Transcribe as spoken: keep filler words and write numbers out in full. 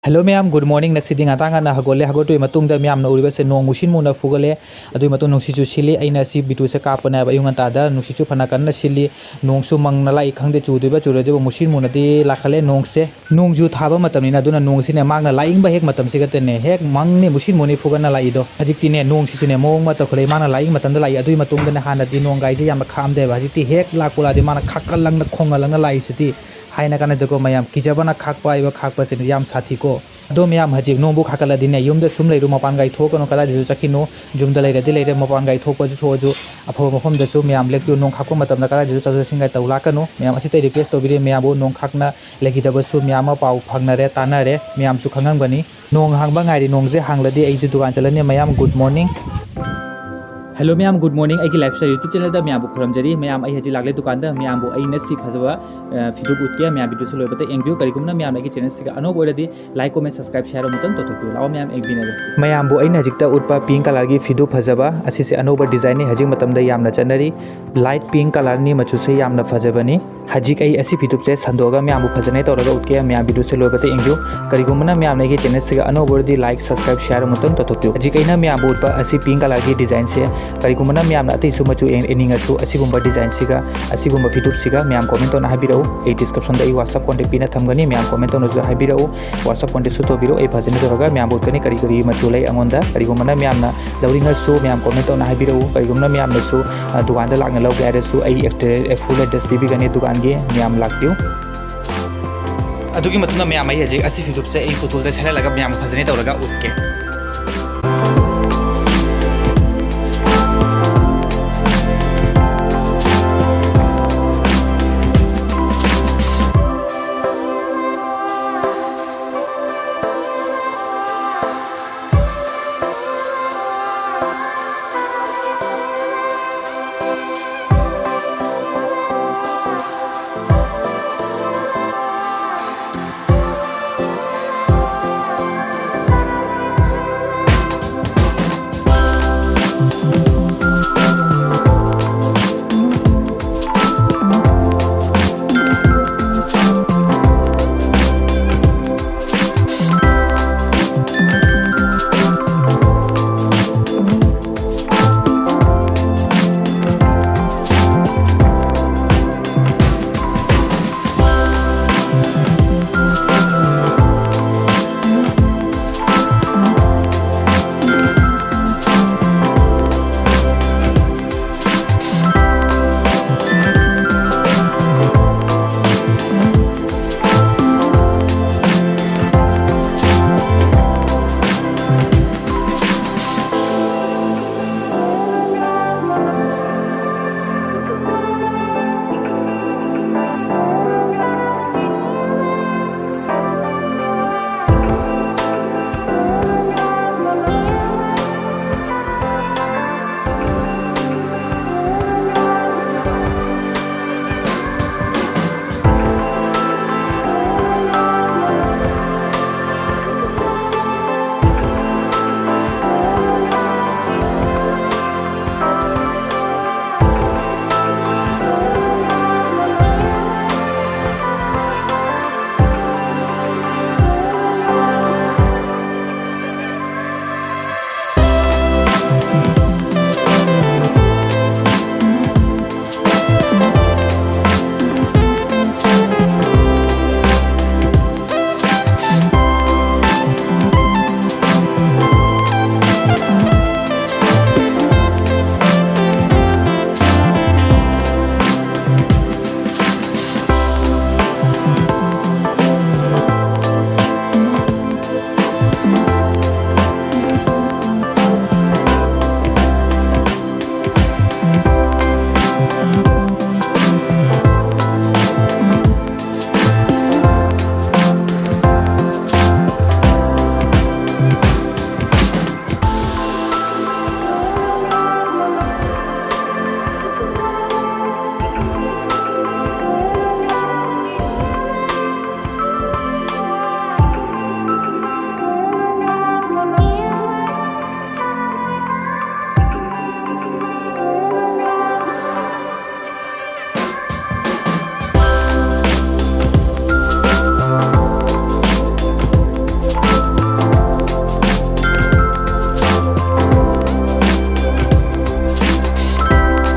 Hello ꯃꯌꯥꯝ, good morning꯫ ꯉꯁꯤꯗꯤ ꯉꯟꯇꯥ ꯉꯟꯅ ꯍꯧꯒꯠꯂꯦ꯫ ꯍꯧꯒꯠꯄꯒꯤ ꯃꯇꯨꯡꯗ ꯃꯌꯥꯝꯅ ꯎꯔꯤꯕꯁꯦ ꯅꯣꯡ ꯃꯨꯁꯤꯟ ꯃꯨꯅ ꯐꯨꯒꯠꯂꯦ꯫ ꯑꯗꯨꯒꯤ ꯃꯇꯨꯡ ꯅꯨꯡꯁꯤꯠꯁꯨ ꯁꯤꯠꯂꯤ꯫ ꯑꯩꯅ ꯁꯤ ꯚꯤꯗꯤꯑꯣꯁꯦ ꯀꯥꯞꯄꯅꯦꯕ ꯑꯌꯨꯛ ꯉꯟꯇꯥꯗ꯫ ꯅꯨꯡꯁꯤꯠꯁꯨ ꯐꯅ ꯀꯟꯅ ꯁꯤꯠꯂꯤ꯫ ꯅꯣꯡꯁꯨ ꯃꯪꯅ ꯂꯥꯛꯏ, ꯈꯪꯗꯦ ꯆꯨꯗꯣꯏꯕ ꯆꯨꯔꯣꯏꯗꯣꯏꯕ, ꯃꯨꯁꯤꯟ ꯃꯨꯅꯗꯤ ꯂꯥꯛꯈꯠꯂꯦ ꯅꯣꯡꯁꯦ꯫ ꯅꯣꯡꯖꯨ ꯊꯥꯕ ꯃꯇꯝꯅꯤꯅ, ꯑꯗꯨꯅ ꯅꯣꯡꯁꯤꯅꯦ ꯃꯥꯡꯅ ꯂꯥꯛꯏꯪꯕ ꯍꯦꯛ ꯃꯇꯝꯁꯤꯒꯇꯅꯦ ꯍꯦꯛ ꯃꯪꯅꯤ ꯃꯨꯁꯤꯟ ꯃꯨꯅꯤ ꯐꯨꯒꯠꯅ ꯂꯥꯛꯏꯗꯣ꯫ ꯍꯧꯖꯤꯛꯇꯤꯅꯦ ꯅꯣꯡꯁꯤꯁꯨꯅꯦ ꯃꯑꯣꯡ ꯑꯃ ꯇꯧꯈꯠꯂꯛꯏ꯫ ꯃꯥꯡꯅ ꯂꯥꯛꯏ ꯃꯇꯝꯗ ꯂꯥꯛꯏ꯫ ꯑꯗꯨꯒꯤ ꯃꯇꯨꯡꯗꯅꯦ ꯍꯥꯟꯅꯗꯤ ꯅꯣꯡꯒꯥꯏꯁꯦ ꯌꯥꯝꯅ ꯈꯥꯛꯑꯝꯗꯦꯕ꯫ ꯍꯧꯖꯤꯛꯇꯤ ꯍꯦꯛ ꯂꯥꯛꯄ ꯂꯥꯛꯑꯗꯤ ꯃꯥꯅ ꯈꯥꯛꯀꯠꯂꯪꯅ ꯈꯣꯡꯒꯠꯂꯪꯅ ꯂꯥꯛꯏꯁꯤꯗꯤ ꯍꯥꯏꯅ ꯀꯥꯟꯅꯗꯦꯀꯣ ꯃꯌꯥꯝ꯫ ꯀꯤꯖꯕꯅ ꯈꯥꯛꯄ ꯍꯥꯏꯕ ꯈꯥꯛꯄꯁꯤꯅ ꯌꯥꯝ ꯁꯥꯊꯤꯀꯣ꯫ ꯑꯗꯣ ꯃꯌꯥꯝ ꯍꯧꯖꯤꯛ ꯅꯣꯡꯕꯨ ꯈꯥꯀꯠꯂꯗꯤꯅꯦ ꯌꯨꯝꯗ ꯁꯨꯝ ꯂꯩꯔꯨ, ꯃꯄꯥꯟ ꯒꯥꯔꯤ ꯊꯣꯛꯀꯅꯨ, ꯀꯗꯥꯏꯗꯁꯨ ꯆꯠꯈꯤꯅꯨ꯫ ꯌꯨꯝꯗ ꯂꯩꯔꯗꯤ ꯂꯩꯔꯦ, ꯃꯄꯥꯟ ꯒꯥꯔꯤ ꯊꯣꯛꯄꯁꯨ ꯊꯣꯛꯑꯁꯨ ꯑꯐꯕ ꯃꯐꯝꯗꯁꯨ ꯃꯌꯥꯝ ꯂꯦꯞꯄꯤꯌꯨ꯫ ꯅꯣꯡ ꯈꯥꯛꯄ ꯃꯇꯝꯗ ꯀꯗꯥꯏꯗꯁꯨ ꯆꯠꯊꯣꯛ ꯆꯠꯁꯤꯟ ꯒꯥꯔꯤ ꯇꯧ ꯂꯥꯛꯀꯅꯨ꯫ ꯃꯌꯥꯝ ꯑꯁꯤꯇ ꯔꯤꯀ꯭ꯋꯦꯁ ꯇꯧꯕꯤꯔꯦ ꯃꯌꯥꯝꯕꯨ꯫ ꯅꯣꯡ ꯈꯥꯛꯅ ꯂꯩꯈꯤꯗꯕꯁꯨ ꯃꯌꯥꯝ ꯑꯃ ꯄꯥꯎ ꯐꯪꯅꯔꯦ, ꯇꯥꯟꯅꯔꯦ, ꯃꯌꯥꯝꯁꯨ ꯈꯪꯉꯝꯒꯅꯤ꯫ ꯅꯣꯡ ꯍꯥꯡꯕ ꯉꯥꯏꯔꯤ, ꯅꯣꯡꯁꯦ ꯍꯥꯡꯂꯗꯤ ꯑꯩꯁꯨ ꯗꯨꯀꯥꯟ ꯆꯠꯂꯅꯤ꯫ ꯃꯌꯥꯝ good morning꯫ Hello ꯃꯌꯥꯝ, good morning꯫ ꯑꯩꯒꯤ lifestyle YouTube channelꯗ ꯃꯌꯥꯝꯕꯨ ꯈꯨꯔꯨꯝꯖꯔꯤ꯫ ꯃꯌꯥꯝ ꯑꯩ ꯍꯧꯖꯤꯛ ꯂꯥꯛꯂꯦ ꯗꯨꯀꯥꯟꯗ꯫ ꯃꯌꯥꯝꯕꯨ ꯑꯩ ꯉꯁꯤ ꯐꯖꯕ ꯐꯤꯗꯨꯞ ꯎꯠꯀꯦ꯫ ꯃꯌꯥꯝ ꯚꯤꯗꯤꯑꯣꯁꯨ ꯂꯣꯏꯕꯗ ꯌꯦꯡꯕꯤꯌꯨ꯫ ꯀꯔꯤꯒꯨꯝꯕꯅ ꯃꯌꯥꯝꯅ ꯑꯩꯒꯤ ꯆꯦꯅꯦꯜꯁꯤꯒ ꯑꯅꯧꯕ ꯑꯣꯏꯔꯗꯤ like, comment, subscribe, share ꯑꯃꯨꯛꯇꯪ ꯇꯧꯊꯣꯛꯄꯤꯌꯨ꯫ ꯂꯥꯛꯑꯣ ꯃꯌꯥꯝ ꯌꯦꯡꯃꯤꯟꯅꯔꯁꯤ꯫ ꯃꯌꯥꯝꯕꯨ ꯑꯩꯅ ꯍꯧꯖꯤꯛꯇ ꯎꯠꯄ pink colourꯒꯤ ꯐꯤꯗꯨꯞ ꯐꯖꯕ ꯑꯁꯤꯁꯦ ꯑꯅꯧꯕ designꯅꯤ, ꯍꯧꯖꯤꯛ ꯃꯇꯝꯗ ꯌꯥꯝꯅ ꯆꯠꯅꯔꯤ꯫ Light pink colourꯅꯤ, ꯃꯆꯨꯁꯦ ꯌꯥꯝꯅ ꯐꯖꯕꯅꯤ꯫ ꯍꯧꯖꯤꯛ ꯑꯩ ꯑꯁꯤ ꯐꯤꯗꯨꯞꯁꯦ ꯁꯟꯗꯣꯛꯑꯒ ꯃꯌꯥꯝꯕꯨ ꯐꯖꯅ ꯇꯧꯔꯒ ꯎꯠꯀꯦ꯫ ꯃꯌꯥꯝ ꯚꯤꯗꯤꯑꯣꯁꯦ ꯂꯣꯏꯕꯗ ꯌꯦꯡꯕꯤꯌꯨ꯫ ꯀꯔꯤꯒꯨꯝꯕꯅ ꯃꯌꯥꯝꯅ ꯑꯩꯒꯤ ꯆꯦꯅꯦꯜꯁꯤꯒ ꯑꯅꯧꯕ ꯑꯣꯏꯔꯗꯤ like, subscribe, share ꯑꯃꯨꯛꯇꯪ ꯇꯧꯊꯣꯛꯄꯤꯌꯨ꯫ ꯍꯧꯖꯤꯛ ꯑꯩꯅ ꯃꯌꯥꯝꯕꯨ ꯎꯠꯄ ꯑꯁꯤ pink colourꯒꯤ designꯁꯦ ꯀꯔꯤꯒꯨꯝꯕꯅ ꯃꯌꯥꯝꯅ ꯑꯇꯩꯁꯨ ꯃꯆꯨ ꯌꯦꯡ-, ꯌꯦꯡꯅꯤꯡꯉꯁꯨ ꯑꯁꯤꯒꯨꯝꯕ designꯁꯤꯒ ꯑꯁꯤꯒꯨꯝꯕ ꯐꯤꯗꯨꯞꯁꯤꯒ ꯃꯌꯥꯝ comment ꯇꯧꯅ ꯍꯥꯏꯕꯤꯔꯛꯎ꯫ ꯑꯩ descriptionꯗ ꯑꯩ WhatsApp contact ꯄꯤꯅ ꯊꯝꯒꯅꯤ꯫ ꯃꯌꯥꯝ comment ꯇꯧꯅꯁꯨ ꯍꯥꯏꯕꯤꯔꯛꯎ꯫ WhatsApp contactꯁꯨ ꯇꯧꯕꯤꯔꯛꯎ꯫ ꯑꯩ ꯐꯖꯅ ꯇꯧꯔꯒ ꯃꯌꯥꯝꯕꯨ ꯎꯠꯀꯅꯤ ꯀꯔꯤ ꯀꯔꯤ ꯃꯆꯨ ꯂꯩ ꯑꯩꯉꯣꯟꯗ꯫ ꯀꯔꯤꯒꯨꯝꯕꯅ ꯃꯌꯥꯝꯅ ꯂꯧꯅꯤꯡꯉꯁꯨ ꯃꯌꯥꯝ comment ꯇꯧꯅ ꯍꯥꯏꯕꯤꯔꯛꯎ꯫ ꯀꯔꯤꯒꯨꯝꯕꯅ ꯃꯌꯥꯝꯅꯁꯨ, ꯑ, ꯗꯨꯀꯥꯟꯗ ꯂꯥꯛꯅ ꯂꯧꯒꯦ ꯍꯥꯏꯔꯁꯨ ꯑꯩ ꯑꯦꯛꯇ꯭ꯔꯦ-, ꯑꯦ, full address ꯄꯤꯕꯤꯒꯅꯤ ꯗꯨꯀꯥꯟꯒꯤ꯫ ꯃꯌꯥꯝ ꯂꯥꯛꯄꯤꯌꯨ꯫ ꯑꯗꯨꯒꯤ ꯃꯇꯨꯡꯗ ꯃꯌꯥꯝ ꯑꯩ ꯍꯧꯖꯤꯛ ꯑꯁꯤ ꯐꯤꯗꯨꯞꯁꯦ ꯑꯩ ꯄꯨꯊꯣꯛꯇ ꯁꯦꯠꯍꯜꯂꯒ ꯃꯌꯥꯝ ꯐꯖꯅ ꯇꯧꯔꯒ ꯎꯠꯀꯦ꯫